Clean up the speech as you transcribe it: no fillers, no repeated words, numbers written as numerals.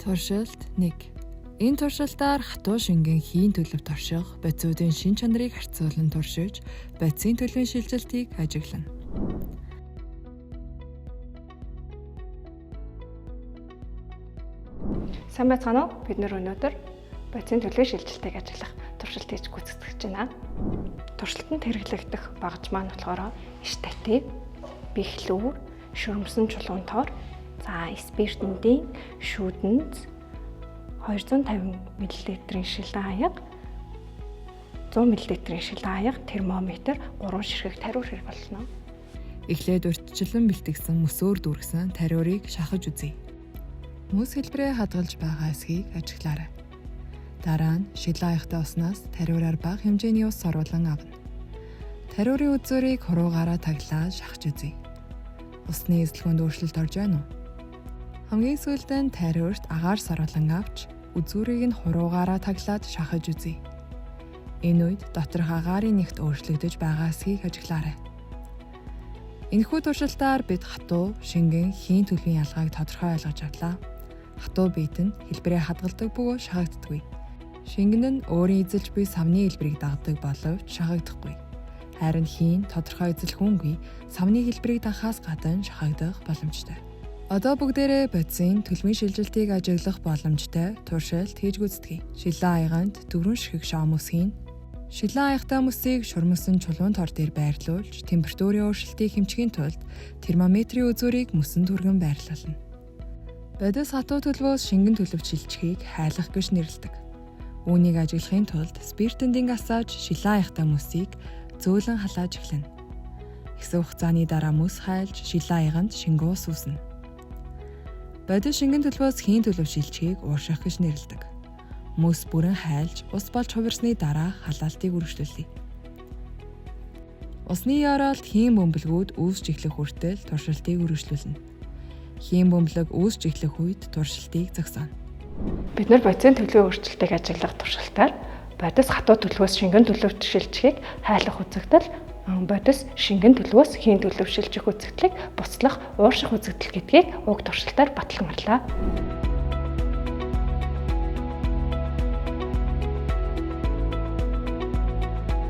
Туршилт 1. Энэ туршилтаар хатуу шингэн хийн төлөв турших, бодисуудын шин чанарыг харьцуулан туршиж, бодисын төлөвийн шилжилтийг ажиглана. Сайн байцгаана уу? Бид нөр өнөөдөр бодисын төлөвийн шилжилтийг ажиглах туршилт хийж гүйцэтгэж байна. Туршилтанд хэрэглэгдэх багаж маань болохоор штатив, бэхлүүр, шөрөмсөн чулуун тор, за спиртэндийн шүдэнц, 250 мл-ийн шилэн хаяг, 100 мл-ийн шилэн хаяг, термометр, 3 ширхэг тариур хэрэг болно. Эхлээд урьдчилан бэлтгэсэн мөсөөр дүүргэсэн тариурыг шахаж үзье. Мөс хэлбэрээ хадгалж байгаа эсхийг ажиглаарай. Дараа нь шилэн хаягтай уснаас тариураар бага хэмжээний ус оруулан авна. Тариурын үзүүрийг хуруугаараа таглаад шахаж үзье. Усны эзлэхүүнд өөрчлөлт орж байна уу? Хамгийн сүүлд нь тариурт агаар саруулан авч үзүүрийг нь хуруугаараа таглаад шахаж үзье. Энэ үед доторх агаарын нэгт өөрчлөгдөж байгаа эсхийг ажиглаарай. Энэхүү туршилтаар бид хатуу, шингэн, хийн төлөвийн ялгааг тодорхой ойлгож авлаа. Хатуу биет нь хэлбэрээ хадгалдаг бөгөөд шахагддаггүй. Шингэн нь өөрийн эзэлж буй савны хэлбэрийг дагдаг боловч шахагдахгүй. Харин хийн тодорхой эзэлхүүнгүй савны хэлбэрийг дагахаас гадна шахагдах боломжтой. Одоо бүгдээрээ бодисын төлөвийн шилжилтийг ажиглах боломжтой туршилт хийж гүйцэтгэе. Шилэн аяганд 4 ширхэг шоом үсгийн. Шилэн аягтай мөсийг шурмсан чулуун тор дээр байрлуулж, температурын өөрчлөлтийг хэмжихийн тулд термометрийн үзүүрийг мөсөнд хүргэн байрлуулна. Бодис хатуу төлөвөөс шингэн төлөвт шилжихийг хайлах гэж нэрлэдэг. Үүнийг ажиглахын тулд спиртэндийн гасааж шилэн аягтай мөсийг зөөлөн халааж эхлэнэ. Хэсэг хугацааны дараа мөс хайлж шилэн аяганд шингэн ус үүснэ. Бодис шингэн төлөвөөс хийн төлөв шилжихийг уурших гэж нэрлэдэг. Мөс бүрэн хайлж ус болж хувирсны дараа халаалтыг үргэлжлүүлье. Усны ёроолд хийн бөмбөлгүүд үүсч эхлэх хүртэл туршилтыг үргэлжлүүлнэ. Хийн бөмбөлөг үүсч эхлэх үед туршилтыг зогсооно. Бид нар бодисын төлөвийн өөрчлөлтийг ажиглах туршилтаар бодис хатуу төлөвөөс шингэн төлөвт шилжихийг хайлах үзэгдэл, бодис шингэн төлөвөөс хийн төлөв шилжих үзэгдлийг буцлах, уурших үзэгдэл гэдгийг уг туршилтаар баталгамарлаа.